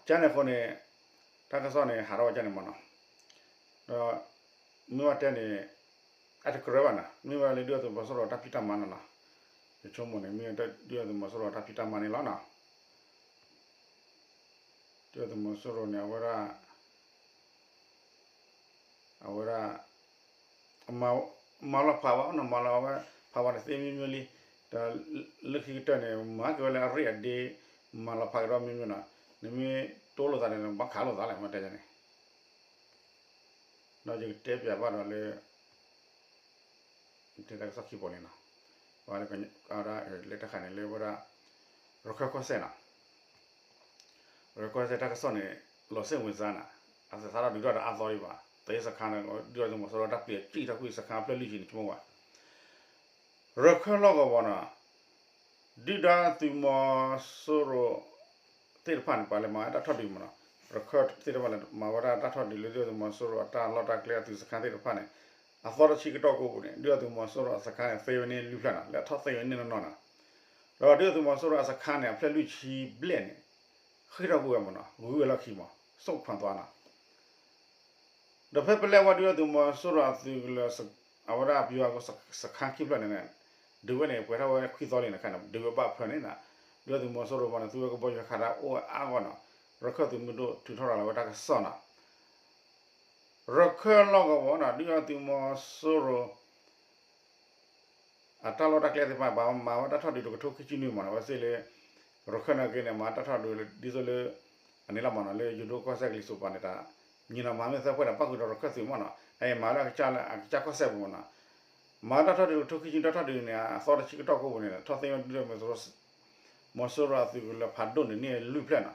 ကန့ၣ်အဃိန့ၣ် တၢ်ကစီၣ်န့ၣ် ဟးထီၣ်ဝဲကန့ၣ်မ့ၢ်နီၤ, ဒီး မ့ၢ်ဝဲတဲန့ၣ် အတကြၢးဘၣ်နီၤ, မ့ၢ်ဝဲလၢဒုၣ်ဒါသုးမီၤစိရိၤတၢ်ဖံးတၢ်မၤနီၤနီၤ, ယဆိကမိၣ်န့ၣ် မ့ၢ်ဝဲဒုၣ်ဒါသုးမီၤစိရိၤတၢ်ဖံးတၢ်မၤန့ၣ်လီၤနီၤ, ဒုၣ်ဒါသုးမီၤစိရိၤန့ၣ် အဝဲဒၣ် အဝဲဒၣ် မၤလီၤဖးဝဲနီၤ, မၤလီၤဝဲ ဖးဝဲန့ၣ်သ့မ့ၢ်မ့ၢ်လံ, ဒီးလၢခံကတၢၢ်န့ၣ် မၤက့ၤဝဲလၢအရ့ၣ်အဒ့, မၤလီၤဖးကဒီးမ့ၢ်မ့ၢ်နီၤ, နမ့ၢ်တိလိာ်သးန့ၣ် နဘၣ်ခးလိာ်သးလဲၣ် မ့ၢ်တဲန့ၣ်, ဒီးယကတဲပၠးဘၣ်ဒီးလၢ တဲတၢ်ကစီၣ်ခံဘိန့ၣ်နီၤ, လၢတခါန့ၣ်လၢဝဲဒၣ် ရခၢၣ်ကီၢ်စဲၣ်နီၤ ရခၢၣ်ကီၢ်စဲၣ်တၢ်ကစီၣ်န့ၣ် လီၤစိတ်ဝင်စားနၤ, အသးထီၣ်ဒုးထီၣ်ဒီးအါသီဒံးဘၣ်, သ့စခါန့ၣ် ဒုၣ်ဒါသုးမီၤစိရိၤတၢ်ပျံၤစံၣ်ထီၣ်ကွံာ်စခါအဖျၢၣ်လွံၢ်ဆံန့ၣ် ဆိကမိၣ်ဝဲ ရခၢၣ်လီၢ်ကဝီၤနီၤ, ဒုၣ်ဒါသုးမီၤစိရိၤသ့ၣ်တဖၣ်န့ၣ် ပှၤလဲၤမၤတၢ်ထီၣ်ဒုးမ့ၢ်နီၤ, ရခၢၣ်သ့ၣ်တဖၣ်လဲၤမၤဝဲဒၣ်တၢ်ထီၣ်ဒုးလၢဒုၣ်ဒါသုးမီၤစိရိၤအတၢ်လီၢ်တၢ်ကျဲအသုးစခါသ့ၣ်တဖၣ်န့ၣ်, အသီတဆံကတီၢ်ကိးပူၤန့ၣ် ဒုၣ်ဒါသုးမီၤစိရိၤအစခါန့ၣ် သ့ဝဲန့ၣ်လွံၢ်ဖျၢၣ်နီၤ, လၢအထီၣ်သ့ဝဲန့ၣ်နီၤနီၤနီၤ, ဒီးဒုၣ်ဒါသုးမီၤစိရိၤအစခါန့ၣ် အဖျၢၣ်လွံၢ်ဆံဘျဲၣ်န့ၣ် ဃ့ၢ်ထီၣ်ကွံာ်ဝဲမ့ၢ်နီၤ, ဂုၤဝဲလီၢ်ခံမး စိၣ်ခွါသွါနီၤ ဒီးဖဲပလဲဝဲဒုၣ်ဒါသုးမီၤစိရိၤအသုးကလၢၤ အဝဲဒၣ်ပယီၤစခါခံဖျၢၣ်န့ၣ် ဒုးဝဲန့ၣ် ပှဲၤထီၣ်ဝဲခွံသီလံန့ၣ်ခါန့ၣ် ဒုးဝဲဘၣ်ဖၢန့ၣ်နီၤ, ဒုၣ်ဒါသုးမီၤစိရိၤမ့ၢ်န့ၣ် သူဝဲကဘီယူၤဟဲခးတၢ်အိၣ်ဝဲအါဂီၢ်နီၤ, ရခၢၣ်သုးမုၢ်ဒိၣ်ထုးထီၣ်ရၤလီၤဝဲတၢ်ကစီၣ်နီၤ, ရခၢၣ်လီၢ်ကဝီၤနီၤ ဒုၣ်ဒါသုးမီၤစိရိၤ အတၢ်လီၢ်တၢ်ကျဲသ့ၣ်တဖၣ် ပှၤမၤဝဲတၢ်ထီၣ်ဒုးတကထိခံဆံနွံမးနီၤ, အဝဲသ့ၣ်လၢ ရခၢၣ်နာ်က့န့ၣ် မၤတၢ်ထီၣ်ဒုးလၢ ဒ်သိးလၢ အန့ၣ်လီၤမးနီၤ လၢယိၤဒိၣ်ကီၢ်စဲၣ်ကလံၤစိးပၤန့ၣ် တၢ် ညီနောင်မဟာမိတ်သၢဖှဲၣ်န့ၣ် ပၣ်ဃုာ်ဒီးရခၢၣ်သုးမးနီၤ, အအံၤမၤလၢအကစၢ်လၢအကစၢ်ကီၢ်စဲၣ်ပူၤမးနီၤ, မၤတၢ်ထီၣ်ဒုးတကထိခံဆံနွံ တၢ်ထီၣ်ဒုးန့ၣ် အသီတဆံကတီၢ်ကိးပူၤန့ၣ် ထီၣ်သ့ဝဲဒုၣ်ဒါသုးမီၤစိရိၤအသုးကလၢၤဖးဒိၣ်န့ၣ်န့ၢ်လွံၢ်ဖျၢၣ်နီၤ,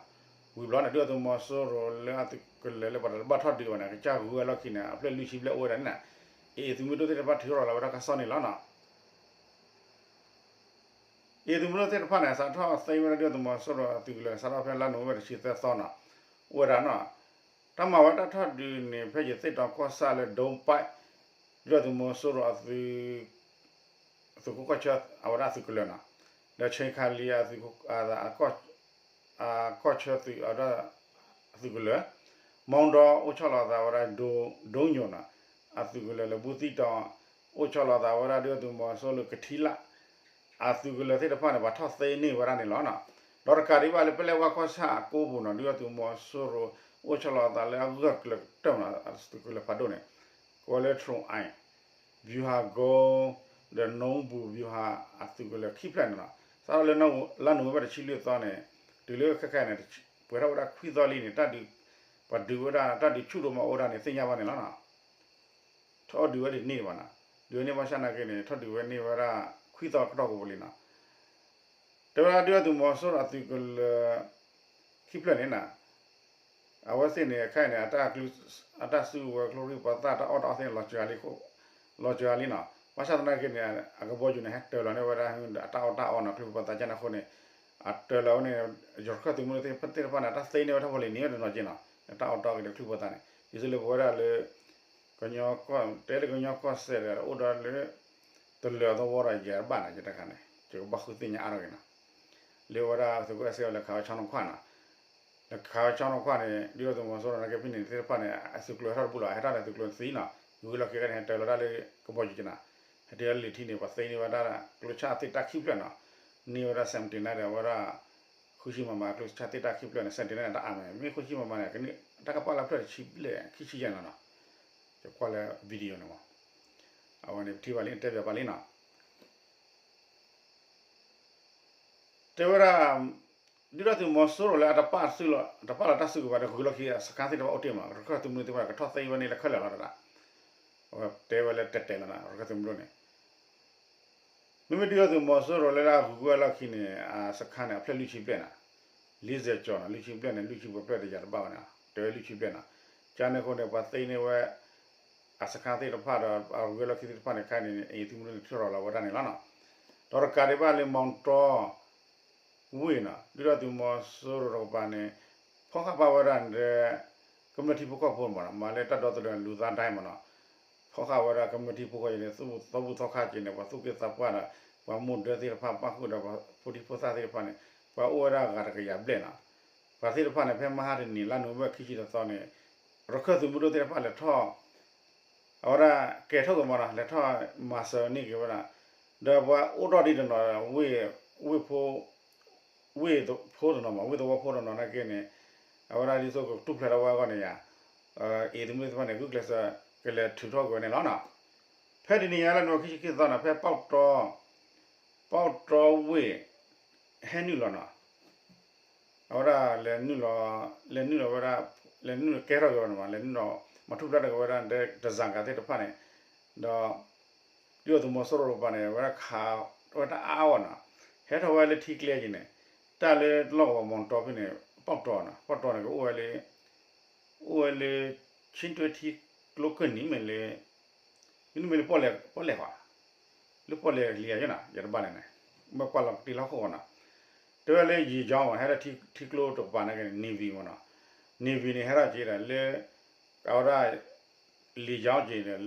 ဝံၤဘျီန့ၣ် ဒုၣ်ဒါသုးမီၤစိရိၤလၢအသုးကလၢၤလၢပှၤတဘၣ်ထီၣ်ဒုးဘၣ်န့ၣ် အကစၢ်ဂုၤဝဲလီၢ်ခံန့ၣ် အဖျၢၣ်လွံၢ်ဆံဘျဲၣ်အိၣ်ဝဲဒၣ်န့ၣ်နီၤ, အံၤသုးမုၢ်ဒိၣ်သ့ၣ်တဖၣ်ထုးထီၣ်ရၤလီၤဝဲတၢ်ကစီၣ်န့ၣ်လီၤနီၤ. အံၤသုးမုၢ်ဒိၣ်သ့ၣ်တဖၣ်န့ၣ် စးထီၣ်သ့ဝဲဒၣ်ဒုၣ်ဒါသုးမီၤစိရိၤအသုးကလၢၤ စးထီၣ်ဖဲလါနိၣ်ဝ့ဘၢၣ်တဆံသၢသီနီၤ, အိၣ်ဝဲဒၣ်နီၤ, တၢ်မၤဝဲတၢ်ထီၣ်ဒုးန့ၣ် ဖဲယသ့ၣ်တီကီၢ်ဆၣ်လၢ ဒိဘဲၣ် ဒုၣ်ဒါသုးမီၤစိရိၤအသုး သုးခိၣ်ကီၢ်ဆၢအဝဲဒၣ်အသုးကလၢၤနီၤ, ဒီးဆ့ခါလံအသုး ကီၢ်ဆၢသုးအဝဲဒၣ် အသုးကလၢၤ, မီၣ်ဒီအိၣ်ဆီလီၤသးဝဲဒၣ် ဒိၣ်ညိၣ်နီၤ, အသုးကလၢၤလၢ ဘူးသံတီၤ အိၣ်ဆီလီၤသးဝဲဒၣ် ဒုၣ်ဒါသုးမီၤစိရိၤကထံလၣ် အသုးကလၢၤသ့ၣ်တဖၣ်န့ၣ် ပှၤထီၣ်သ့န့ၢ်ဝဲဒၣ်န့ၣ်လီၤ. ဒီးတကးဒံးဘၣ်လၢ ပလဲၣ်ဝါကီၢ်ဆၣ်အကိပူၤနီၤ ဒုၣ်ဒါသုးမီၤစိရိၤ အိၣ်ဆီလီၤသးလၢအဂၢၢ်ကျၢၤကတၢၢ်နီၤ အသုးကလၢၤဖးဒိၣ်န့ၣ် ကိးဝဲလၢ ထရူၣ်အၣ် ဗျူဟာကုန်း ဒီး နူဘိဗျူဟာ အသုးကလၢၤခံဖျၢၣ်န့ၣ်လီၤ. စးထီၣ်လၢ လါနိၣ်ဝ့ဘၢၣ် တဆံလွံၢ်သီန့ၣ် တုၤလၢခဲခါန့ၣ် ပှဲၤထီၣ်ဝဲဒၣ်ခွံသီလံန့ၣ် တၢ်ဒုး ပှၤဒုးဝဲဒၣ် တၢ်ဒုးဆူၣ်ဒိၣ်မးအိၣ်ဝဲဒၣ်န့ၣ် သ့ၣ်ညါဘၣ်န့ၣ်လီၤ. ထီၣ်ဒုးဝဲဒၣ်န့ၢ်ဘၣ်နီၤ, ဒုးဝဲန့ၢ်ဘၣ်ဆၣ်နာ်က့န့ၣ် ထီၣ်ဒုးဝဲန့ၢ်ဝဲဒၣ် ခွံသီကတီၢ်ကပူၤလံနီၤ. တဲဝဲဒၣ် ဒုၣ်ဒါသုးမီၤစိရိၤအသုးကလၢၤ ခံဖျၢၣ်န့ၣ်နီၤ အဝဲသ့ၣ်န့ၣ် ခဲအံၤန့ၣ် အတၢ်စုကဝဲၤကျိချံမျိာ်သၣ် တၢ်အီၣ်တၢ်အီသ့ၣ်န့ၣ် လီၤစှၤလံ လီၤစှၤလံနီၤ. ဘၣ်ဆၣ်သနာ်က့န့ၣ် အကဘီယူၤန့ၣ် ဟဲတၢၤလီၤန့ၢ်ဝဲဒၣ် အတၢ်အီၣ်တၢ်အီနီၤ ကျိချံမျိာ်သၣ်ကန့ၣ်အဃိန့ၣ် အတၢၤလီၤဝဲန့ၣ် ရခၢၣ်သုးမုၢ်ဒိၣ်သ့ၣ်တဖၣ်န့ၣ် တၢ်သ့န့ၢ်ဝဲထီၣ်ဖိလံၤန့ၣ် တနီၤက့နီၤ အတၢ်အီၣ်တၢ်အီက့ၤဒီးကျိချံမျိာ်သၣ်န့ၣ် ဒ်သိးလၢပဝဲဒၣ်လၢ ကညီကီၢ် တဲလၢကညီကီၢ်စဲၣ်ဒီး အိၣ်ဒီးလၢ တလၢၤအသဝီဒီးယၤတဘၣ်န့ၣ် ယတခါန့ၣ် ယကဘၣ်ဃုသ့ၣ်ညါအါထီၣ်က့ၤနီၤ. လၢဝဲဒၣ်သုးခိၣ်အဲၣ်စ့ၣ်ဝဲလၢခးဝဲဆီနီၤခွၣ်နီၤ လၢခးဝဲဆီနီၤခွၣ်န့ၣ် ဒုၣ်ဒါသုးမီၤစိရိၤနာ်က့ဖဲန့ၣ်သ့ၣ်တဖၣ်န့ၣ် အသုးကျိၤဟဲထီၣ်တဘူၣ်လီၤ ဟဲထီၣ်န့ၣ်သုးကျိၤသံနီၤ ဂုၤလီၤက့ၤကန့ၣ် ဟဲတၢၤလီၤဒၣ်လၢကဘီယူၤက့နီၤ ဟဲတၢၤလၢလံာ်ထံန့ၣ် ပှၤသ့န့ၢ်ဝဲဒၣ် ကျိဆၣ်သ့ၣ်တၢ်ခံဖျၢၣ်နီၤ န့ၢ်ဝဲဒၣ် seventy nine ဒီးဝဲဒၣ် ဃုဆံ မမ ကျိဆၣ်သ့ၣ်တၢ်ခံဖျၢၣ်န့ၣ် seventy nine န့ၣ် တၢ်အါမး မ့ၢ်ဃုဆံ မမ န့ၣ် ကန့ၢ်တၢ်ကပာ်လၢဖျၢၣ်တဆံဘျဲၣ် ခံဆံယဲၢ်နီၤနီၤ ယကွၢ်လၢ video န့ၣ်မး အဝဲန့ၣ်ပထံၣ်ဘၣ်လံ တဲပၠးပၠးလံနီၤ တဲဝဲဒၣ် ဒုၣ်ဒါသုးမီၤစိရိၤလၢအတပာ်စုလီၤ တပာ်လီၤတၢ်စုကဝဲၤဒီး ဂုၤလီၤက့ၤအစခါသ့ၣ်တဖၣ်အိၣ်တ့ၢ်မး ရခၢၣ်သုးမုၢ်ဒိၣ်သ့ၣ်တဖၣ် ကထီၣ်သ့ဝဲန့ၣ်လၢခဲလၢာ်လီၤတဒၣ် အဝဲတဲဝဲလၢတဲာ်တဲာ်လီၤနီၤ ရခၢၣ်သုးမုၢ်ဒိၣ်န့ၣ် မ့မ့ၢ်ဒုၣ်ဒါသုးမီၤစိရိၤလၢအဂုၤက့ၤဝဲလီၢ်ခံန့ၣ် အစခါန့ၣ် အဖျၢၣ်လွံၢ်ဆံဘျဲၣ်နီၤ လံစဲးကၠီၤနီၤ လွံၢ်ဆံဘျဲၣ်န့ၣ် လွံၢ်ဆံပှဲၤဖျၢၣ်ဒီးယၤတဘၣ်ဝဲန့ၣ် တဲဝဲလွံၢ်ဆံဘျဲၣ်နီၤ ကန့ၣ်အဃိန့ၣ် ပှၤသ့န့ၢ်ဝဲ အစခါသ့ၣ်တဖၣ်ဒီး အဂုၤက့ၤလီၢ်ခံသ့ၣ်တဖၣ်န့ၣ် ခဲအံၤန့ၣ် အံၤသုးမုၢ်ဒိၣ်န့ၣ် ထုးထီၣ်လီၤဝဲဒၣ်န့ၣ်လီၤနီၤ ဒီးတကးဒံးဘၣ်လၢ မီၣ်တီ ဝ့ၢ်နီၤ ဒုၣ်ဒါသုးမီၤစိရိၤတကပၤန့ၣ် ဖီၣ်ဃာ်ပာ်ဝဲဒၣ်ဒီး ကမျၢၢ်ထံဖိကီၢ်ဖိမးနီၤ မၤလၢတၢ်ဒီသဒၢ လူသားဒိုင်း မးနီၤ ဖီၣ်ဃာ်ဝဲဒၣ်ကမျၢၢ်ထံဖိကီၢ်ဖိန့ၣ် သူၣ်သီဘူၣ်သီခါက့ၤန့ၣ် ပှၤသူၣ်က့သးပှၢ်ဒီး ပှၤမိၢ်ဒၢသ့ၣ်တဖၣ် ပၣ်ဃုာ်ဒီးပှၤဖိဒံဖိသၣ်သ့ၣ်တဖၣ်န့ၣ် ပှၤအိၣ်ဝဲဒၣ်ဂၤတကယၤဘျဲၣ်နီၤ ပှၤသ့ၣ်တဖၣ်န့ၣ် ဖဲမဟါတနံၤ လါနိၣ်ဝ့ဘၢၣ် ခံဆံတသီန့ၣ် ရခၢၣ်သုးမုၢ်ဒိၣ်သ့ၣ်တဖၣ်လဲၤထီၣ် အဝဲဒၣ်ကဲၤထီၣ်က့ၤမးနီၤ လဲၤထီၣ်မၤစၢၤန့ၢ်က့ၤဝဲဒၣ် ဒီးပှၤအိၣ်ထီၣ်ဒံးတနီၤ ဝ့ၢ် ဝ့ၢ်ဖိ ဝ့ၢ်ဖိတနီၤမး ဝ့ၢ်သဝီဖိတနီၤနာ်က့န့ၣ် အဝဲဒၣ်ဒ်သိးကတူၢ်ဖျဲးထီၣ်ဝဲအဂီၢ်န့ၣ်ယါ အံၤသုးမုၢ်ဒိၣ်သ့ၣ်တဖၣ်န့ၣ် ဂုာ်ကျဲးစၢး ကလဲၤထုးထီၣ်ကွံာ်ဝဲန့ၣ်လီၤနီၤ. ဖဲတနံၤညါလၢနိၣ်ဝ့ဘၢၣ် ခံဆံခံသီနီၤ ဖဲပီၣ်တီ ပီၣ်တီဝ့ၢ် ဟဲနုာ်လီၤနီၤ အဝဲဒၣ်လဲၤနုာ်လီၤ လဲၤနုာ်လီၤဝဲဒၣ် လဲၤနုာ်လီၤကဲထီၣ်က့ၤဝဲန့ၣ်မး လဲၤနုာ်လီၤ မၤထူၣ်ဖျဲးထီၣ်က့ၤဝဲဒၣ် တၢ်စၢ်ကၤသ့ၣ်တဖၣ်န့ၣ် ဒီး ဒုၣ်ဒါသုးမီၤစိရိၤတကပၤန့ၣ် အဝဲဒၣ်ခးဝဲတၢ်အါအါဂီၢ်နီၤ ဟဲထီၣ်ဝဲလၢထံကျဲက့ၤန့ၣ် တၢ်လၢလီၢ်ကဝီၤမီၣ်တီဖဲန့ၣ် ပီၣ်တီနီၤ ပီၣ်တီန့ၣ် ကအိၣ်ဝဲလၢ အိၣ်ဝဲလၢ ခၠံတွဲထံကျိကၢၢ်နံၤမ့ၢ်လၢ မ့တမ့ၢ်လၢပီၣ်လဲၣ် ပီၣ်လဲၣ်ဃီ လၢပီၣ်လဲၣ်လံယါယနီၤ ယတဘၣ်လဲၣ်န့ၣ် မ့ၢ်ကွၢ်လီၤတံၢ်လီၤဟီၣ်ကဝီၤနီၤ တဲဝဲလၢယံာ်ယီမး ဟဲလၢထံကျိတကပၤနာ်က့န့ၣ် Navy မးနီၤ Navy န့ၣ် ဟဲထီၣ်က့ၤဒီးလၢ အဝဲဒၣ် လံာ်ယီက့ၤဒီးလၢ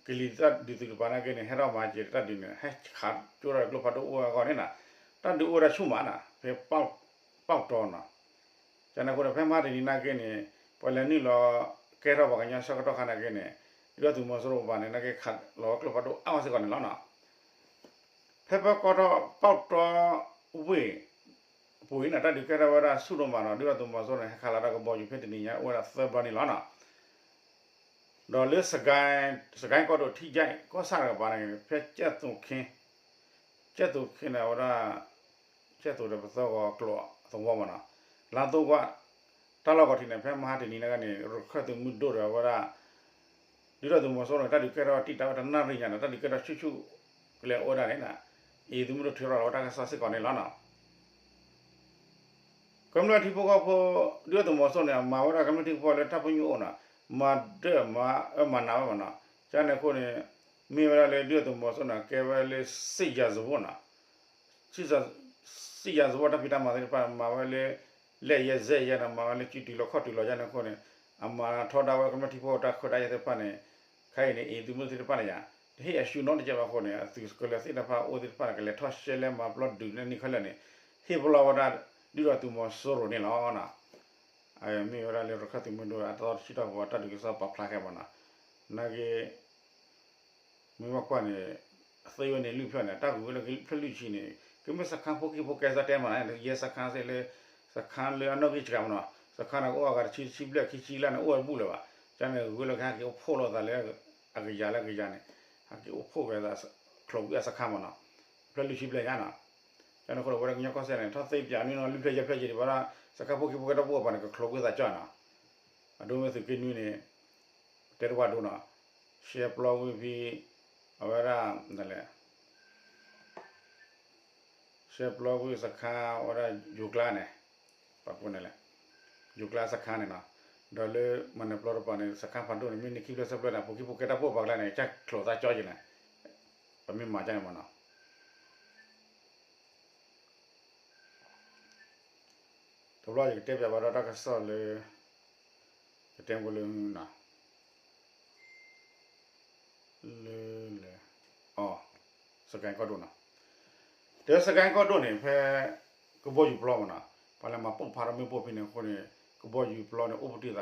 ကလံၤ ကလံၤတၢ်ဒုးသုးတကပၤနာ်က့န့ၣ် ဟဲထီၣ်မၤက့ၤတၢ်ဒုးန့ၣ် ဟဲခးကၠိထီၣ်ကျိဖးဒိၣ်အိၣ်ဝဲအဂီၢ်န့ၣ်နီၤ တၢ်ဒုးအိၣ်ဝဲဒၣ်ဆူၣ်မးနီၤ ဖဲ ပီၣ်တီနီၤ ကန့ၣ်အဃိန့ၣ် ဖဲမဟါတနံၤနာ်က့န့ၣ် ပှၤလဲၤနုာ်လီၤကဲထီၣ်ပှၤကညီဆၢကတီၢ်ခါနာ်က့န့ၣ် ဒုၣ်ဒါသုးမီၤစိရိၤတကပၤန့ၣ် နာ်က့ခးလီၤဝဲကျိဖးဒိၣ်အါအါစ့ၢ်ကီးန့ၣ်လီၤနီၤ. ဖဲပီၣ်တီ ပီၣ်တီဝ့ၢ် အပူၤအံၤန့ၣ် တၢ်ဒုးကဲထီၣ်ဝဲဒၣ်ဆူၣ်ဒိၣ်မးနီၤ ဒုၣ်ဒါသုးမီၤစိရိၤန့ၣ် ဟဲခးလီၤတၢ်ကဘီယူၤဖဲတနံၤညါအိၣ်ဝဲဒၣ်သၢဘျီန့ၣ်လီၤနီၤ. ဒီးလၢ စကဲကီၢ်ဒိၣ်ထံကၠဲးကီၢ်ဆၣ်တကပၤန့ၣ် ဖဲကၠဲၣ်သိးခ့ ကၠဲၣ်သိးခ့န့ၣ် အဝဲဒၣ် ကၠဲၣ်သိးဒီးပသီဂီၤကျိၤသဝီမးနီၤ လါသိကွၢ် တၢ်လီၢ်ကီၢ်ထံးန့ၣ် ဖဲမဟါတနံၤနာ်က့န့ၣ် ရခၢၣ်သုးမုၢ်ဒိၣ်ဒီးအဝဲဒၣ် ဒုၣ်ဒါသုးမီၤစိရိၤန့ၣ် တၢ်ဒုးကဲထီၣ်တံၢ်တာ်ဝဲတနၣ်ရံၣ်ညါန့ၣ် တၢ်ဒုးကဲထီၣ်ဆူၣ်ဆူၣ်ကလဲာ်အိၣ်ဝဲဒၣ်န့ၣ် အံၤသုးမုၢ်ဒိၣ်ထုးထီၣ်လီၤဝဲတၢ်ကစီၣ်စ့ၢ်ကီးန့ၣ်လီၤနီၤ. ကမျၢၢ်ထံဖိကီၢ်ဖိ ဒုၣ်ဒါသုးမီၤစိရိၤန့ၣ် အမၤဝဲဒၣ်ကမျၢၢ်ထံဖိကီၢ်ဖိလၢတၢ်ပညိၣ်အိၣ်နီၤ မၤဒၢၣ်မၤအၢမၤနးဝဲမးနီၤ ကန့ၣ်အဃိန့ၣ် မ့ၢ်ဝဲဒၣ်လၢဒုၣ်ဒါသုးမီၤစိရိၤန့ၣ် ကဲဝဲလၢ စစ်ရာဇဝတ် နီၤ စစ်ရာဇဝတ် တၢ်ဖံးတၢ်မၤသ့ၣ်တဖၣ် မၤဝဲလၢ လၢယဲၢ်စဲးယဲၢ်နီၤ မၤဝဲလၢစုတုၤလီၤခီၣ်တုၤလီၤ ကန့ၣ်အဃိန့ၣ် အမၤထီဒါဝဲကမျၢၢ်ထံဖိတၢ်ခွဲးတၢ်ယာ်သ့ၣ်တဖၣ်န့ၣ် ခဲအံၤန့ၣ် အံၤသုးမုၢ်သ့ၣ်တဖၣ်န့ၣ်ယါ တဟ့ၣ်အဆူၣ်နီတစဲးဘၣ်အဃိန့ၣ် အသုးကလၢၤသ့ၣ်တဖၣ်အိၣ်သ့ၣ်တဖၣ်န့ၣ် ကလဲၤထီၣ်ရှဲလဲမၤပျီဒုးနဲၣ်နံၣ်ခဲလၢာ်န့ၣ် ဟ့ၣ်ပလီၢ်ဝဲဒၣ် ဒုၣ်ဒါသုးမီၤစိရိၤန့ၣ်လီၤနီၤ. မ့ၢ်ဝဲဒၣ်လၢရခၢၣ်သုးမုၢ်ဒိၣ်အတၢ်သီတဆံတီၢ်ပူၤ တၢ်ဒုးကစီၣ်ပာ်ဖျါခဲမးနီၤ, နာ်က့ မ့ၢ်ဘၣ်ကွၢ်န့ၣ် သ့ဝဲန့ၣ်လွံၢ်ဖျၢၣ်န့ၣ် တၢ်ဂုၤဝဲလၢဖျၢၣ်လွံၢ်ဆံန့ၣ် ကမ့ၢ်စခါဖိက့ဖိကဲစၢ်တဲမးနီၤ ယဲစခါစ့ၢ်လၢ စခါလၢအနီၣ်ဂံၢ်စှၤမးနီၤ စခါန့ၣ်ကအိၣ်အဂၤတဆံတဆံဘျဲၣ်ခံဆံလၢန့ၣ် အိၣ်ဝဲတဘူၣ်လၢၤဘၣ် ကန့ၣ်ဂုၤဝဲလၢကဟဲက့ၤအိၣ်ဖှိၣ်လိာ်သးလၢ အကယၤလၢအကယၤန့ၣ် ဟဲက့ၤအိၣ်ဖှိၣ်က့ၤသး ချိးကွံာ်အစခါမးနီၤ ဖျၢၣ်လွံၢ်ဆံဘျဲၣ်ညါနီၤ ကန့ၣ်အဃိဒီး ပဝဲဒၣ်ကညီကီၢ်စဲၣ်န့ၣ် ထီၣ်သ့ပၠးနွံနီၤ လွံၢ်ဖျၢၣ်ယဲၢ်ဖျၢၣ်ယဲၢ်ဒံးဘၣ်ဒီး စခါဖိက့ဖိကဲတၢ်ပူၤအပှၤန့ၣ် ကချိးကွံာ်သးကၠီနီၤ အဒိမ့ၢ်သုးက့နွံန့ၣ် တဲတဝၢ်ဒိနီၤ ရှဲပျီဝံၤဖဲ အဝဲဒၣ် ရှဲပျီဝံၤစခါ အဝဲဒၣ်ယိၤကျါန့ၣ် ပှၤကိးန့ၣ်လဲၣ် ယိၤကျါစခါန့ၣ်နီၤ ဒီးလၢမၤနၢၤပျီတပၤန့ၣ် စခါဖးဒိၣ်န့ၣ် မ့ၢ်န့ၢ်ခံဖျၢၣ်သၢဖျၢၣ်န့ၣ် ပူၤခံပူၤကဲတၢ်ပူၤပှၤကျါန့ၣ် ကချိးသးကၠီက့ၤလဲၣ် ပမ့ၢ်မၤကန့ၣ်မးနီၤ တဘျီယကတဲပၠးဘၣ်ဒီးတၢ်ကစီၣ်လၢ ယတဲမ့ၢ်လၢ လၢ လၢ အ စကဲကီၢ်ဒိၣ်နီၤ တဲစကဲကီၢ်ဒိၣ်န့ၣ် ဖဲ ကဘီယူၤပျီမးနီၤ ပှၤလဲၤမၤပိၢ်ဖးထီၣ်မ့ၣ်ပိၢ်ဖဲန့ၣ်အဃိန့ၣ် ကဘီယူၤပျီန့ၣ် အိၣ်ပတုာ်သး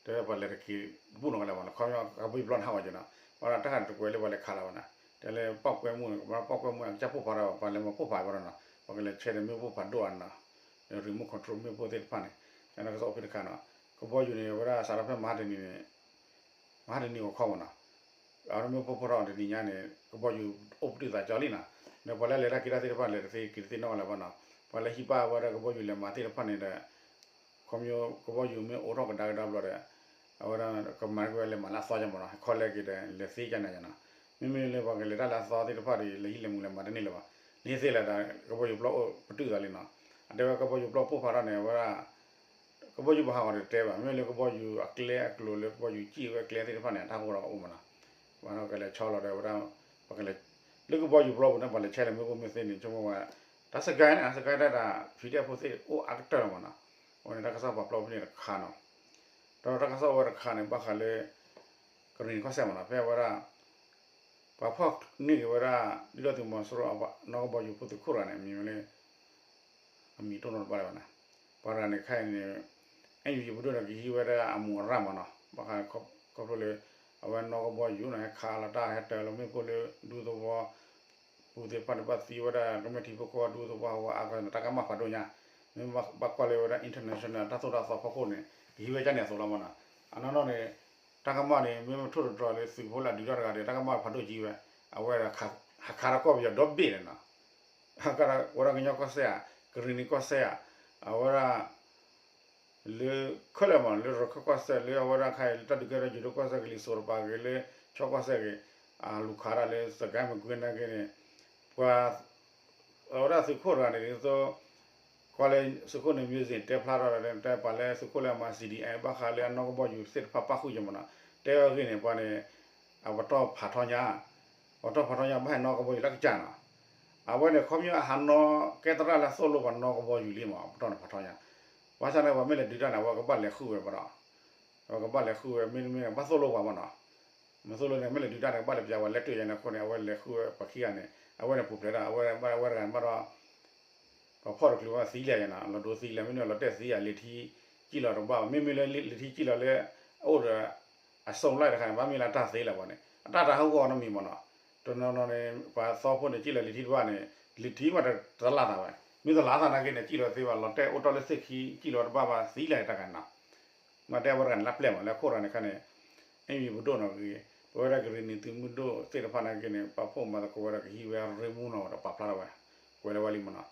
တဲပှၤလဲၤတက့ၤတဘူၣ်နီၤကလဲၤမးနီၤ ခီဖျိကဘီယူၤပျီန့ၣ်ဟးဂီၤက့ၤနီၤ ပှၤတၢ်ဃာ်တကွဲးလၢပှၤလဲၤခးလီၤဝဲနီၤ တဲလၢပီၣ်ကွဲမုၣ်န့ၣ် ပှၤပီၣ်ကွဲမုၣ်အကစၢ်ပိၢ်ဖးထီၣ် ပှၤလဲၤမၤပိၢ်ဖးဘၣ်ဒီးနီၤ ပှၤကလဲၤဆဲးဒီးမ့ၣ်ပိၢ်ဖးဒိၣ်အနီၤ remote control မ့ၣ်ပိၢ်သ့ၣ်တဖၣ်န့ၣ် ကန့ၣ်ကစီၣ်အိၣ်ဖဲတခါနီၤ ကဘီယူၤန့ၣ် အဝဲဒၣ်စးထီၣ်ဖဲမဟါတနံၤန့ၣ် မဟါတနံၤဂီၤခီမးနီၤ အဝဲဒၣ်မ့ၣ်ပိၢ်ဖးထီၣ်တနံၤညါန့ၣ် ကဘီယူၤအိၣ်ပတုာ်သးကၠီလံနီၤ ဒီးပှၤလၢလဲၤတၢ်က့ၤတၢ်သ့ၣ်တဖၣ်လဲၤတသ့က့ၤတသ့နီတဂၤလၢၤဘၣ်နီၤ ပှၤလၢဟံးပၢ်ဝဲဒၣ်ကဘီယူၤလဲၤမၤသ့ၣ်တဖၣ်န့ၣ်ဒီး ခီဖျိကဘီယူၤမ့ၢ်အိးထီၣ်ကဒါကဒါဘျီဒီး အဝဲဒၣ်ကမၤက့ၤဝဲလဲၤမၤလၢအသီကမးနီၤ ခီလဲက့ၤဒီး လဲၤသ့ကန့ၣ်နီၤ မ့မ့ၢ်လၢပှၤကလဲၤတၢ်လၢအသီသ့ၣ်တဖၣ်ဒီး လဲၤဟံးလဲၤမူးလဲၤမၤတန့ၢ်လၢၤဘၣ် န့ၣ်သ့လၢၤဒီး ကဘီယူၤပျီအိၣ်ပတုာ်သးလံနီၤ အတဲဝဲကဘီယူၤပျီပိၢ်ဖးထီၣ်န့ၣ် အဝဲဒၣ် ကဘီယူၤပှၤဟးဂီၤတတဲဘၣ် မ့မ့ၢ်လၢကဘီယူၤအကျဲအကျိၤလၢကဘီယူၤစံၣ်ဝဲအကျဲသ့ၣ်တဖၣ်န့ၣ် အတၢ်ဟးဂီၤဒီးအိၣ်မးနီၤ ပှၤကလဲၤဆီလီၤဒီးဝဲဒၣ် ပှၤကလဲၤ လၢကဘီယူၤပျီပူၤန့ၣ် ပှၤလဲၤဆဲးလီၤမ့ၣ်ပိၢ်မ့ၢ်သ့န့ၣ် ဆိကမိၣ်ဝဲ တၢ်စကဲန့ၣ် စကဲတၢ်ဒၣ် ဖံးဒဲးဖိသ့ၣ်အိၣ်အါကတၢၢ်လီၤမးနီၤ အဝဲန့ၣ်တၢ်ကစီၣ်ပာ်ဖျါဖဲန့ၣ်တခါနီၤ ဒီးတၢ်ကစီၣ်ဝဲတခါန့ၣ် ဘၣ်ဃးလၢ ကရံၣ်နံၤကီၢ်စဲၣ်မးနီၤ ဖဲဝဲဒၣ် ပှၤဖီၣ်န့ၢ်က့ၤဝဲဒၣ် ဒုၣ်ဒါသုးမီၤစိရိၤ နီၢ်ကဘီယူၤဖိသုးခိၣ်တဂၤန့ၣ် အမံၤဝဲလၢ အမံၤတအိၣ်နီတဘျီလၢၤဘၣ်န့ၣ် ပှၤတဂၤန့ၣ်ခဲအံၤန့ၣ် အဲၣ်ယူၣ်ယံၤပဒိၣ်န့ၣ် ကဟံးဝဲဒၣ်အမူးအရၣ်မးနီၤ ဘၣ်ဃးခီဖျိလၢ အဝဲနီၢ်ကဘီယူၤန့ၣ် ဟဲခးလီၤတၢ်ဟဲတၢၤလီၤမ့ၣ်ပိၢ်လၢ ဒူသဝီ ပူၤသ့ၣ်တဖၣ်န့ၣ် ဘၣ်သံဝဲဒၣ် ကမျၢၢ်ထံဖိကီၢ်ဖိဒူသဝီဟးဂီၤအါဂီၢ်န့ၣ် တၢ်ကမၣ်ဖးဒိၣ်ညါ မ့ၢ်ဘၣ်ကွၢ်လၢဝဲဒၣ် international တၢ်သိၣ်တၢ်သီဖီခိၣ်န့ၣ် ကဟံးဝဲဒ်န့ၣ်အသိးလီၤမးနီၤ အနီၢ်နီၢ်န့ၣ် တၢ်ကမၣ်န့ၣ် မ့ၢ်မ့ၢ်ထိၣ်တတြီၤလၢသုးဖိလၢအဒုးတၢ်တဂၤဒီး တၢ်ကမၣ်ဖးဒိၣ်ကံဝဲ အဝဲ ဟးခးထီၣ်ကီၢ်ပယီၤဒီဘ့ၣ်န့ၣ်နီၤ ဟးခးထီၣ်ဝဲဒၣ်ကညီကီၢ်စဲၣ်ဧါ ကရံၣ်နံၤကီၢ်စဲၣ်ဧါ အဝဲဒၣ် လၢခဲလၢာ်မး လၢရခၢၣ်ကီၢ်စဲၣ် လၢအဝဲဒၣ်ခဲအံၤ လၢတၢ်ဒုးကဲထီၣ်ယိၤဒိၣ်ကီၢ်စဲၣ် ကလံၤစိးတပၤဂ့ၤ လၢခၠီကီၢ်စဲၣ်ဂ့ၤ အလူၤခးတၢ်လၢစကဲမကွ့နာ်က့န့ၣ် ပှၤ အဝဲဒၣ်သုးခိၣ်တဂၤန့ၣ် ဒ်သိး ကွၢ်လၢသုးခိၣ်န့ၣ် music တဲဖျါထီၣ်ဒီး တဲပာ်လၢသုးခိၣ်လၢအမၤ C D I ဘၣ်ဃးလၢအနီၢ်ကဘီယူၤသ့ၣ်တဖၣ်ပၣ်ဃုာ်ယမးနီၤ တဲအဂ့ၢ်န့ၣ် ပှၤန့ၣ် အပတီၢ်ဖးထီညါ ပတီၢ်ဖးထီညါ ဘၣ်ဟဲနီၢ်ကဘီယူၤလၢကစၢ်နီၤ အဝဲန့ၣ် ခီပညီအဟးနီၢ်ကဲသရၣ်လၢသိၣ်လိပှၤနီၢ်ကဘီယူၤလံမး ပတီၢ်န့ၣ်ဖးထီညါ ဘၣ်ဆၣ်န့ၣ် ပှၤမ့ၢ်လဲၤဒုးတၢ်န့ၣ် အဝဲကဘၣ်လဲၤဃုဝဲပတီၢ် အဝဲကဘၣ်လဲၤဃုဝဲ မ့တမ့ၢ်န့ၣ် ဘၣ်သိၣ်လိပှၤမးနီၤ မ့ၢ်သိၣ်လိန့ၣ် မ့ၢ်လဲၤဒုးတၢ်န့ၣ် ကဘၣ်လဲၤပျးဝဲလဲၤတွဲၣ်ယါန့ၣ်အဃိန့ၣ် အဝဲလဲၤဃုဝဲပှၤခံဂၤန့ၣ် အဝဲန့ၣ်ပူၤဖျဲးတၢ် အဝဲဝဲတဂၤန့ၣ်ဘၣ်ဒီး ပှၤဖီၣ်တချုးဝဲသံလဲၣ်ယါနီၤ လီၤဒိသံလဲၣ် မ့မ့ၢ်လီၤတဲာ်သံယါ လံာ်ထံကံၣ်လီၤတဘၣ် မ့မ့ၢ်လၢလံာ်ထံကံၣ်လီၤလၢ အအိၣ်ဒီး အစုံလၢတခါန့ၣ် ဘၣ်မ့ၢ်လၢတၢ်သ့လၢၤဘၣ်န့ၣ် အတၢ်တဟးဂီၤနီတမံၤမးနီၤ တနီၤနီၤန့ၣ် ပှၤသီဖိန့ၣ် ကံၣ်လီၤလံာ်ထံတဘၣ်န့ၣ် လံာ်ထံမးတလါသးဘၣ် မ့ၢ်တလါသးနာ်က့န့ၣ် ကံၣ်လီၤသ့ဘၣ် လီၤတဲာ်အိၣ်တီၢ်လၢသ့ၣ်ခံ ကံၣ်လီၤတဘၣ်ဘၣ် သံလဲၣ်တခါန့ၣ်နီၤ မ့ၢ်တဲဝဲတဂၤန့ၣ် လၢပျဲၢ်မး လၢအခိၣ်တဂၤန့ၣ်ခါန့ၣ် အဲၣ်ယူၣ်ပဒိၣ်နီၣ်ဂ့ၤ ပဝဲဒၣ်ကရံၣ်နံၤသုးမုၢ်ဒိၣ်သ့ၣ်တဖၣ်နာ်က့န့ၣ် ပာ်ဖှိၣ်မၤသကိးဝဲဒၣ်ကဟံးဝဲရ့မူနီၣ်ဒီး ပာ်ဖျါထီၣ်ဝဲ ကွဲးလၢဝဲလံမးနီၤ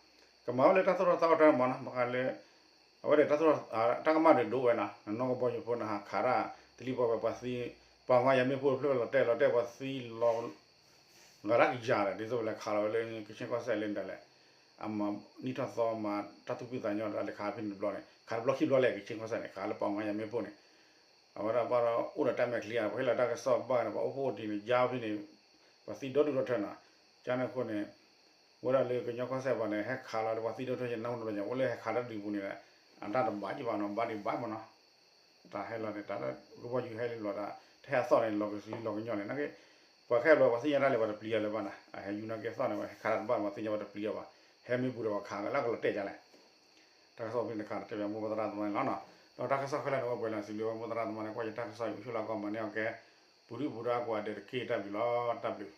ကမၤဝဲလၢတၢ်သိၣ်တၢ်သီအတၢ်မးနီၤ ဘၣ်ဃးလၢ အဝဲဒၣ်တၢ်သိၣ် တၢ်ကမၣ်ဒုးဒိဝဲနီၤ နီၢ်ကဘီယူၤဖိန့ၣ် ဟးခးတၢ် တလံၤပီၢ်ဝဲပှၤသံ ပှၤမၤယၤမ့ၣ်ပိၢ်တဖျၢၣ်လီၤတဲာ်လီၤတဲာ်ပှၤသံလီၤ ဂၤလၢကယၤဒီး ဒ်သိးပလဲၤခးလီၤဝဲလၢကခ့ၣ်ကီၢ်စဲၣ်လၢဒၣ်လဲာ် အမၤနံၣ်ထီၣ်သီမၤတၢ်သူၣ်ဖှံသးညီဒီး လဲၤခးဖဲန့ၣ်တဘျီန့ၣ် ခးတဘျီခံဘျီလဲၣ် ကခ့ၣ်ကီၢ်စဲၣ်န့ၣ် ခးလၢပှၤမၤယၤမ့ၣ်ပိၢ်န့ၣ် အဝဲဒၣ်ဘၣ်ဒီးအိၣ်ဒီးတၢ်မဲာ်ချံဧါ ပှၤဟ့ၣ်လီၤတၢ်ကစီၣ်ဘၣ်န့ၣ် ပှၤအိၣ်ဖှိၣ်အိၣ်တံၢ်န့ၣ် ယါဖဲန့ၣ် ပှၤသံဒီဒူၣ်ဒီထၢနီၤ ကန့ၣ်အဃိန့ၣ် ဝဲဒၣ်လၢကညီကီၢ်စဲၣ်ပှၤန့ၣ် ဟဲခးလီၤလၢပှၤသံဒီဒူၣ်ဒီထၢ နမူတဘျီညါ အိၣ်လၢဟဲခးတၢ်ဒုးပူၤန့ၣ် အတၢ်တဘၣ်ကံဘၣ်နီၤ ဘၣ်ဒံးဘၣ်မးနီၤ တၢ်ဟဲလီၤန့ၣ် တၢ်ကဘီယူၤဟဲလီၤဒီး တဟဲအသီၣ်န့ၣ် လီၤကစုလီၤကညီန့ၣ် နာ်က့ ပှၤခဲဘျီပှၤသ့ၣ်ညါတၢ်လၢပှၤတပျံၤအီၤလၢၤဘၣ်နီၤ အဟဲယူၤနာ်က့အသီၣ်န့ၣ် ပှၤဟဲခးတၢ်တဘၣ် ပှၤသ့ၣ်ညါပှၤတပျံၤအီၤဘၣ် ဟဲမ့ၢ်ပူၤဒီးပှၤခးလၢကလီၤတဲာ်ယါလဲၣ် တၢ်ကစီၣ်ဖဲန့ၣ်တခါ တဲဘၣ်မိၢ်ပၢ်သရၣ်သမါန့ၣ်လီၤနီၤ. ဒီးတၢ်ကစီၣ်ခဲလၢာ်န့ၣ် အိၣ်ပှဲၤလီၤ စံးဘျုးဝဲမိၢ်သရၣ်သမါန့ၣ် ကွၢ်ယတၢ်ကစီၣ် ယအိၣ်ဆူၣ်လီၤကီးမၤန့ၢ်အီၤကဲ ပူၤဒုၣ်ပူၤဒါကိးဂၤဒဲးတက့ၢ် တၢ်ဘျုးလီၤ တၢ်ဘျုး